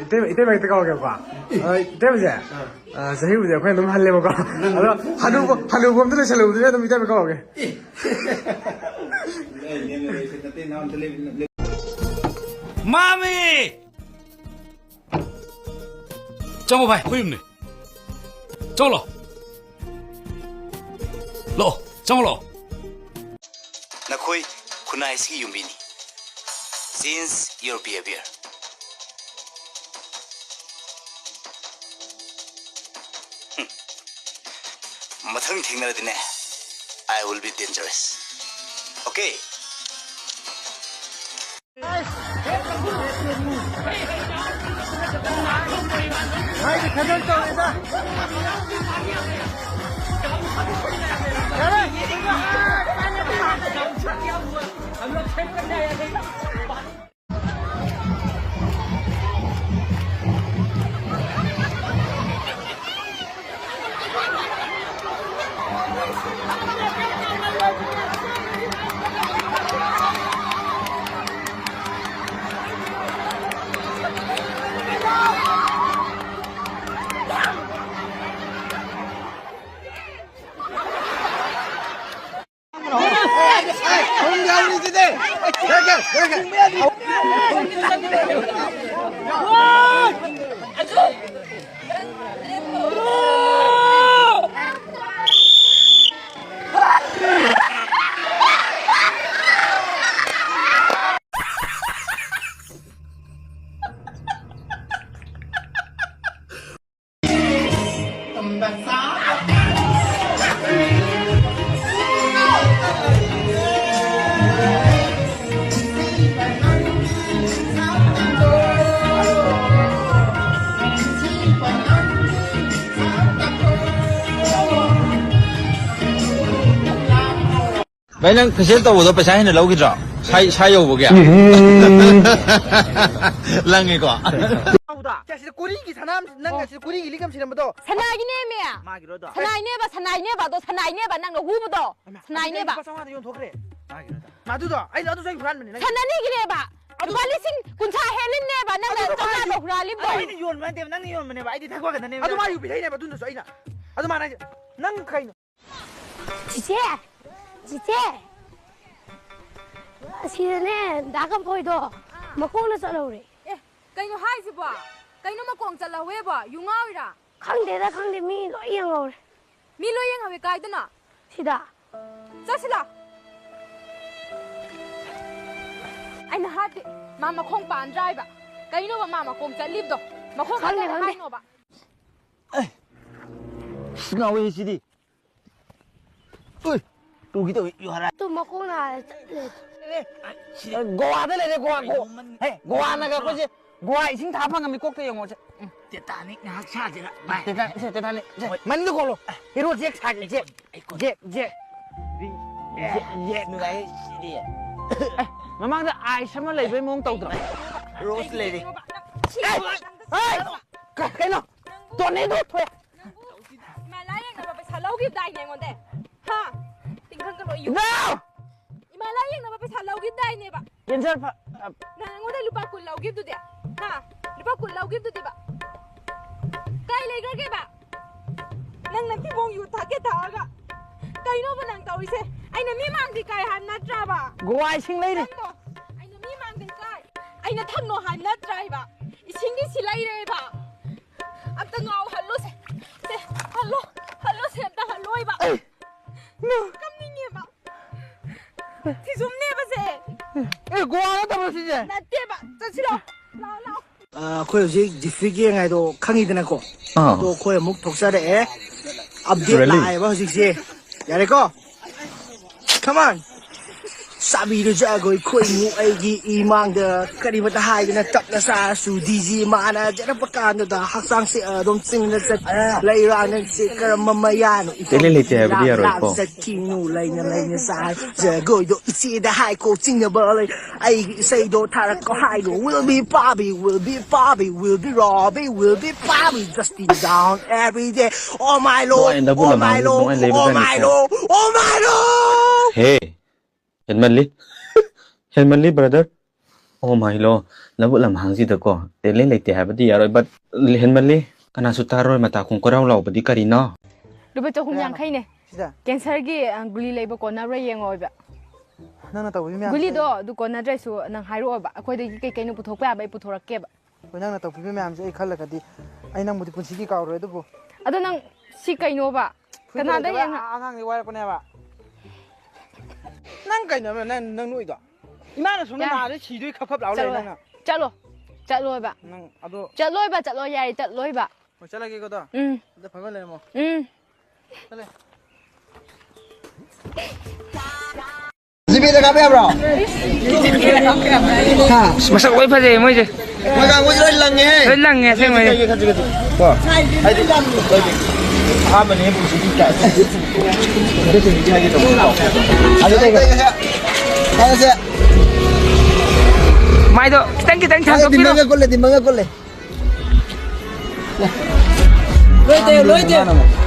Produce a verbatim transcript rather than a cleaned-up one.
ꯏꯇꯩꯃ, ꯏꯇꯩꯃ ꯍꯦꯛꯇ ꯀꯧꯔꯒꯦꯕꯀꯣ꯫ ꯑ, ꯏꯇꯩꯃꯁꯦ, ꯑ, ꯆꯍꯤꯕꯨꯗꯤ ꯑꯩꯈꯣꯏꯅ ꯑꯗꯨꯝ ꯍꯜꯂꯦꯕꯀꯣ꯫ ꯑꯗꯣ ꯍꯅꯨꯕ, ꯍꯅꯨꯕ ꯑꯝꯇ ꯂꯩꯁꯜꯂꯨꯕꯗꯨꯅ ꯑꯗꯨꯝ ꯏꯇꯩꯃ ꯀꯧꯔꯒꯦ꯫ ꯃꯥꯃꯤ! ꯆꯪꯉꯣ ꯚꯥꯏ, ꯑꯩꯈꯣꯏ ꯌꯨꯝꯅꯦ꯫ ꯆꯪꯉꯣ, ꯂꯥꯛꯑꯣ꯫ ꯂꯥꯛꯑꯣ, ꯆꯪꯉꯣ, ꯂꯥꯛꯑꯣ꯫ ꯅꯈꯣꯏ ꯈꯨꯟꯅꯥꯏꯁꯤꯒꯤ ꯌꯨꯝꯕꯤꯅꯤ꯫ Change your behavior. ꯍꯨꯝ꯫ ꯃꯊꯪ ꯊꯦꯡꯅꯔꯗꯤꯅꯦ, I will be dangerous. Okay? ꯚꯥꯏ, ꯅꯪ facial ꯇꯧꯕꯗꯣ ꯄꯩꯁꯥ ꯍꯦꯟꯅ ꯂꯧꯈꯤꯗ꯭ꯔꯣ? ꯁꯥꯏ, ꯁꯥꯏ ꯌꯧꯕꯒꯤ? ꯂꯪꯉꯦꯀꯣ? ꯀꯌꯥ ꯁꯤꯗ ꯀꯣꯔꯤꯒꯤ ꯁꯅꯥꯝ, ꯅꯪ ꯑꯁꯤꯗ ꯀꯣꯔꯤꯒꯤ ꯂꯤꯛ ꯑꯃ ꯁꯤꯔꯝꯕꯗꯣ? ꯁꯅꯥꯒꯤꯅꯦꯃꯤ꯫ ꯃꯥꯒꯤꯔꯣ ꯑꯗꯣ? ꯁꯅꯥꯏꯅꯦꯕ, ꯁꯅꯥꯏꯅꯦꯕ, ꯑꯗꯣ ꯁꯅꯥꯏꯅꯦꯕ ꯅꯪꯅ ꯍꯨꯕꯗꯣ꯫ ꯍꯩꯃꯥ, ꯁꯅꯥꯏꯅꯦꯕ꯫ ꯑꯗꯨꯗꯤ ꯂꯨꯄꯥ ꯆꯥꯝꯃꯉꯥꯗ ꯌꯣꯟꯊꯣꯛꯈ꯭ꯔꯦ꯫ ꯃꯥꯒꯤꯔꯣ ꯑꯗꯣ? ꯑꯗꯨꯗꯣ, ꯑꯩꯅ ꯑꯗꯨꯁꯨ ꯑꯩ ꯍꯨꯔꯥꯟꯕꯅꯤ, ꯅꯪ꯫ ꯁꯅꯥꯅꯤꯒꯤꯅꯦꯕ꯫ ꯂꯨꯄꯥ ꯂꯤꯁꯤꯡ ꯀꯨꯟꯊ꯭ꯔꯥ ꯍꯦꯜꯂꯤꯅꯦꯕ ꯅꯪꯅ ꯑꯗꯨꯗꯣ ꯆꯥꯝꯃꯉꯥꯗꯣ ꯀꯃꯥꯏꯅ ꯍꯨꯔꯥꯜꯂꯤꯕꯣ? ꯑꯩꯅ ꯌꯣꯟꯕ ꯅꯠꯇꯦꯕ, ꯅꯪꯅ ꯌꯣꯟꯕꯅꯦꯕ꯫ ꯑꯩꯗꯤ ꯊꯛꯄ ꯈꯛꯇꯅꯦꯕ꯫ ꯑꯗꯨ ꯃꯥ ꯌꯨ ꯄꯤꯊꯛꯏꯅꯦꯕ, ꯑꯗꯨꯅꯁꯨ ꯑꯩꯅ꯫ ꯑꯗꯨ ꯃꯥꯅ ꯍꯥꯏꯁꯦ, "ꯅꯪ ꯀꯩꯅꯣ?" ꯆꯤꯆꯦ! ꯆꯤꯆꯦ! ꯑꯁꯤꯗꯅꯦ, ꯗꯥ ꯀꯝꯐꯣꯏꯗꯣ ꯃꯈꯣꯡꯅ ꯆꯠꯍꯧꯔꯦ꯫ ꯑꯦ, ꯀꯩꯅꯣ ꯍꯥꯏꯁꯤꯕꯣ? ꯀꯩꯅꯣ ꯃꯈꯣꯡ ꯆꯠꯍꯧꯋꯦꯕꯣ? ꯌꯨ ꯉꯥꯎꯔꯤꯔꯥ? ꯈꯪꯗꯦꯗ, ꯈꯪꯗꯦ, ꯃꯤ ꯂꯣꯏ ꯌꯦꯡꯍꯧꯔꯦ꯫ ꯃꯤ ꯂꯣꯏ ꯌꯦꯡꯍꯧꯋꯦ, ꯀꯥꯏꯗꯅꯣ? ꯁꯤꯗ꯫ ꯆꯠꯁꯤ ꯂꯥꯎ꯫ ꯑꯩꯅ ꯍꯥꯏꯕꯗꯤ ꯃꯥ ꯃꯈꯣꯡ ꯄꯥꯟꯗ꯭ꯔꯥ ꯍꯥꯏꯕ꯫ ꯀꯩꯅꯣꯕ ꯃꯥ ꯃꯈꯣꯡ ꯆꯠꯂꯤꯕꯗꯣ? ꯃꯈꯣꯡ ꯈꯪꯗꯦ, ꯀꯗꯥꯏꯗ ꯈꯪꯗꯦ꯫ ꯍꯥꯏꯅꯣꯕ? ꯑꯦ! ꯑꯁ, ꯉꯥꯎꯋꯦ ꯁꯤꯗꯤ꯫ ꯎꯏ! ꯇꯨꯒꯤ ꯇꯧꯏ, ꯌꯨ ꯍꯥꯔꯥ꯫ ꯇꯨ ꯃꯈꯣꯡ ꯅꯥꯔꯦ, ꯆꯠꯂꯦ꯫ ꯑꯦ, ꯁꯤꯗꯤ ꯒꯣꯋꯥꯗ ꯂꯩꯔꯦ, ꯒꯣꯋꯥ, ꯒꯣ-, ꯀꯩꯅꯣ ꯃꯟ-, ꯍꯦ, ꯒꯣꯋꯥꯅꯒ ꯑꯩꯈꯣꯏꯁꯦ ꯒꯣꯋꯥ ꯏꯁꯤꯡ ꯊꯥ ꯐꯪꯉꯝꯃꯤ, ꯀꯣꯛꯇ ꯌꯦꯡꯉꯣ ꯁꯦ꯫ ꯎꯝ, ꯇꯦꯇꯥꯅꯤꯛ ꯉꯥꯏꯍꯥꯛ ꯁꯥꯁꯤꯔ, ꯚꯥꯏ? ꯇꯦꯇꯥ-, ꯁꯦ, ꯇꯦꯇꯥꯅꯤꯛ, ꯁꯦ, ꯍꯣꯏ꯫ ꯃꯅꯤꯡꯗ ꯀꯣꯜꯂꯣ꯫ ꯍꯤꯔꯣ ꯖꯦꯛ ꯁꯥꯒꯦ, ꯖꯦꯛ꯫ ꯖꯦꯛ, ꯖꯦꯛ꯫ ꯖꯦꯛ, ꯖꯦꯛ꯫ ꯅꯨꯡꯉꯥꯏꯌꯦ ꯁꯤꯗꯤ꯫ ꯑꯦ, ꯃꯃꯥꯡꯗ ꯑꯥꯏꯁ ꯑꯃ ꯂꯩꯕꯩ ꯃꯑꯣꯡ ꯇꯧꯗ꯭ꯔꯣ? ꯔꯣꯁ ꯂꯩꯔꯦ꯫ ꯑꯦ! ꯑꯦ! ꯀ-, ꯀꯩꯅꯣ? ꯇꯣꯔꯅꯦꯗꯣ ꯊꯣꯛꯑꯦ꯫ ꯅꯪꯕꯨ ꯏꯃꯥ ꯂꯥꯏ ꯌꯦꯡꯅꯕ ꯄꯩꯁꯥ ꯂꯧꯈꯤꯕꯗꯥꯏꯅꯦ ꯑꯩꯉꯣꯟꯗ? ꯍꯥ? ꯇꯤꯡꯈꯪꯒ ꯂꯣꯏ ꯌꯨ-, ꯏꯃꯥ! ꯏꯃꯥ ꯂꯥꯏ ꯌꯦꯡꯅꯕ ꯄꯩꯁꯥ ꯂꯧꯈꯤꯕꯗꯥꯏꯅꯦꯕ? ꯀꯦꯟꯁꯔ ꯐ-, ꯑ, ꯅꯪ ꯑꯩꯉꯣꯟꯗ ꯂꯨꯄꯥ ꯀꯨꯟ ꯂꯧꯈꯤꯕꯗꯨꯗꯤ? ꯍꯥ? ꯂꯨꯄꯥ ꯀꯨꯟ ꯂꯧꯈꯤꯕꯗꯨꯗꯤꯕ? ꯀꯥꯏ ꯂꯩꯈ꯭ꯔꯒꯦꯕ? ꯅꯪ ꯅꯊꯤꯕꯣꯡ ꯌꯨ ꯊꯛꯀꯦ ꯊꯛꯑꯒ ꯀꯩꯅꯣꯕ ꯅꯪ ꯇꯧꯔꯤꯁꯦ? ꯑꯩꯅ ꯃꯤ ꯃꯥꯡꯗ ꯏꯀꯥꯏ ꯍꯥꯏꯕ ꯅꯠꯇ꯭ꯔꯕ? ꯒꯣꯋꯥ ꯏꯁꯤꯡ ꯂꯩꯔꯤ꯫ ꯅꯪꯕꯣ, ꯑꯩꯅ ꯃꯤ ꯃꯥꯡꯗ ꯏꯀꯥꯏ, ꯑꯩꯅ ꯊꯛꯅꯣ ꯍꯥꯏꯕ ꯅꯠꯇ꯭ꯔꯥ ꯍꯥꯏꯕ? ꯏꯁꯤꯡꯒꯤ ꯁꯤ ꯂꯩꯔꯦꯕ꯫ ꯑꯝꯇ ꯉꯥꯎꯍꯜꯂꯨꯁꯦ꯫ ꯁꯦ, ꯍꯜꯂꯣ, ꯍꯜꯂꯣꯁꯦ, ꯑꯝꯇ ꯍꯜꯂꯣꯏꯕ꯫ ꯑꯩ, ꯅꯣ꯫ ꯀꯞꯅꯤꯡꯉꯦꯕ꯫ ꯊꯤꯖꯨꯝꯅꯦꯕꯁꯦ꯫ ꯑꯦ, ꯒꯣꯋꯥ ꯅꯠꯇꯕ꯭ꯔꯣ ꯁꯤꯁꯦ? ꯅꯠꯇꯦꯕ꯫ ꯆꯠꯁꯤꯔꯣ? ꯂꯥꯛꯑꯣ, ꯂꯥꯛꯑꯣ꯫ ꯑ, ꯑꯩꯈꯣꯏ ꯍꯧꯖꯤꯛ ꯗꯤꯐ꯭ꯔꯤꯛ ꯒꯦꯡ ꯍꯥꯏꯗꯣ ꯈꯪꯉꯤꯗꯅꯀꯣ? ꯑꯥ꯫ ꯑꯗꯣ ꯑꯩꯈꯣꯏ ꯑꯃꯨꯛ ꯊꯣꯛꯆꯔꯛꯑꯦ꯫ Update really? ꯂꯥꯛꯑꯦꯕ ꯍꯧꯖꯤꯛꯁꯦ꯫ ꯌꯥꯔꯦꯀꯣ? Come on꯫ ꯆꯥꯕꯤꯔꯨ ꯖꯒꯣꯏ ꯈꯣꯏꯃꯨ ꯑꯩꯒꯤ ꯏꯃꯥꯡꯗ ꯀꯔꯤꯃꯇ ꯍꯥꯏꯗꯅ ꯇꯞꯅ ꯆꯥꯔꯁꯨ ꯗꯤ ꯖꯤ ꯃꯥꯅ ꯖꯔꯛꯄ ꯀꯥꯟꯗꯨꯗ ꯍꯛꯆꯥꯡꯁꯦ ꯑꯗꯨꯝ ꯆꯤꯡꯅ ꯆꯠ ꯂꯩꯔꯥꯡ ꯅꯪꯁꯦ ꯀꯔꯝꯕ ꯃꯌꯥꯅꯣ ꯏꯇꯦꯂꯦꯟ ꯂꯩꯇꯦ ꯍꯥꯏꯕꯗꯤ ꯏꯐꯝ ꯌꯥꯔꯣꯏꯀꯣ꯫ ꯂꯥꯞ ꯆꯠꯈꯤꯅꯨ ꯂꯩꯅ ꯂꯩꯅ ꯆꯥꯔ ꯖꯒꯣꯏꯗꯣ ꯏꯆꯦꯗ ꯍꯥꯏꯀꯣ ꯆꯤꯡꯅꯕ ꯂꯩ ꯑꯩꯒꯤ ꯏꯁꯩꯗꯣ ꯊꯥꯔꯛꯀꯣ ꯍꯥꯏꯒꯣ will be Bobby will be Bobby will be Robbie will be Bobby just down every day oh my lord ꯅꯨꯡꯉꯥꯏꯅ oh my ꯅꯕꯨꯜꯂ lord ꯅꯥꯎꯁꯦ oh ꯅꯨꯡꯉꯥꯏꯅ my ꯂꯩꯕꯖꯥꯠꯅꯤꯀꯣ꯫ Lord oh my lord ꯍꯦ, ꯍꯦꯟꯃꯜꯂꯤ꯫ ꯍꯦꯟꯃꯜꯂꯤ, brother꯫ Oh my lord꯫ ꯂꯧꯕꯨꯛ ꯂꯝꯍꯥꯡꯁꯤꯗꯀꯣ talent ꯂꯩꯇꯦ ꯍꯥꯏꯕꯗꯤ ꯌꯥꯔꯣꯏ, but ꯍꯦꯟꯃꯜꯂꯤ꯫ ꯀꯅꯥꯁꯨ ꯇꯥꯔꯣꯏ ꯃꯇꯥ ꯈꯣꯡ ꯀꯣꯏꯔꯥꯎ ꯂꯥꯎꯕꯗꯤ ꯀꯔꯤꯅꯣ? ꯂꯨꯄꯥ ꯆꯍꯨꯝ ꯌꯥꯡꯈꯩꯅꯦ꯫ ꯁꯤꯗ? ꯀꯦꯟꯁꯔꯒꯤ, ꯑ, ꯒꯨꯂꯤ ꯂꯩꯕ ꯀꯣꯟꯅꯕ꯭ꯔꯥ ꯌꯦꯡꯉꯣ ꯑꯣꯏꯕ꯫ ꯅꯪꯅ ꯇꯧꯕꯤꯕ ꯃꯌꯥꯝꯁꯦ ꯒꯨꯂꯤꯗꯣ ꯑꯩ ꯑꯗꯨ ꯀꯣꯟꯅꯗ꯭ꯔꯁꯨ ꯅꯪ ꯍꯥꯏꯔꯛꯑꯣꯕ, ꯑꯩꯈꯣꯏꯗꯒꯤ ꯀꯩ ꯀꯩꯅꯣ ꯄꯨꯊꯣꯛꯄ ꯌꯥꯕ ꯑꯩ ꯄꯨꯊꯣꯔꯛꯀꯦꯕ꯫ ꯍꯣꯏ, ꯅꯪꯅ ꯇꯧꯕꯤꯕ ꯃꯌꯥꯝꯁꯦ ꯑꯩ ꯈꯜꯂꯒꯗꯤ ꯑꯩ ꯅꯪꯕꯨꯗꯤ ꯄꯨꯟꯁꯤꯒꯤ ꯀꯥꯎꯔꯣꯏ, ꯑꯗꯨꯕꯨ ꯑꯗꯣ ꯅꯪ ꯁꯤ ꯀꯩꯅꯣꯕ? ꯐꯨꯔꯤꯠ ꯀꯅꯥꯗ ꯂꯩꯇꯕ ꯌꯦꯡꯉ- ꯑ-, ꯑꯉꯥꯡꯗꯤ ꯋꯥꯏꯔꯛꯄꯅꯦꯕ꯫ ꯅꯪ ꯀꯩꯅꯣꯕ ꯅꯪ, ꯅꯪ ꯅꯣꯏꯗꯣ? ꯏꯃꯥꯅ ꯁꯣꯝꯗ ꯌꯥꯔꯦ꯫ ꯅꯥꯔꯦ ꯁꯤꯗꯣꯏ ꯈꯞ ꯈꯞ ꯂꯥꯎ ꯂꯩ ꯆꯠꯂꯣ꯫ ꯅꯪꯅ꯫ ꯆꯠꯂꯣ꯫ ꯆꯠꯂꯣꯏꯕ꯫ ꯅꯪ ꯑꯗꯣ ꯆꯠꯂꯣꯏꯕ, ꯆꯠꯂꯣ, ꯌꯥꯔꯦ, ꯆꯠꯂꯣꯏꯕ꯫ ꯍꯣꯏ, ꯆꯠꯂꯒꯦꯀꯣ ꯑꯗꯣ꯫ ꯎꯝ꯫ ꯑꯗꯣ ꯐꯖꯅ ꯂꯩꯔꯝꯃꯣ꯫ ꯎꯝ꯫ ꯆꯠꯂꯦ꯫ ꯖꯤꯄꯦꯗ ꯀꯥꯞꯄ ꯌꯥꯕ꯭ꯔꯣ? ꯍꯥ? ꯃꯁꯛ ꯂꯣꯏ ꯐꯖꯩ ꯃꯣꯏꯁꯦ꯫ ꯃꯣꯏ ꯀꯥꯡꯕꯨꯁꯦ ꯂꯣꯏ ꯂꯪꯉꯦꯍꯦ꯫ ꯂꯣꯏ ꯂꯪꯉꯦ ꯑꯁꯦꯡꯕꯩ꯫ ꯀꯣ? ꯍꯥꯏꯗꯤ, ꯑꯍꯥꯟꯕꯅꯦ ꯄꯨꯟꯁꯤꯒꯤ ꯀꯥꯏ꯫ ꯑꯗꯨ ꯇꯧꯔꯤꯁꯦ ꯍꯥꯏꯒꯦ ꯇꯧꯕꯅꯤꯀꯣ꯫ ꯑꯗꯨ ꯇꯧꯔꯤꯁꯦ꯫ ꯃꯥꯏꯗꯣ ꯈꯤꯇꯪ ꯈꯤꯇꯪ ꯊꯥꯡꯗꯣꯛꯄꯤꯔꯣ꯫ ꯗꯤꯝꯕꯔꯒ ꯀꯨꯜꯂꯦ, ꯗꯤꯝꯕꯔꯒ ꯀꯨꯜꯂꯦ꯫ ꯂꯣꯏ ꯇꯧ, ꯂꯣꯏ ꯇꯧ꯫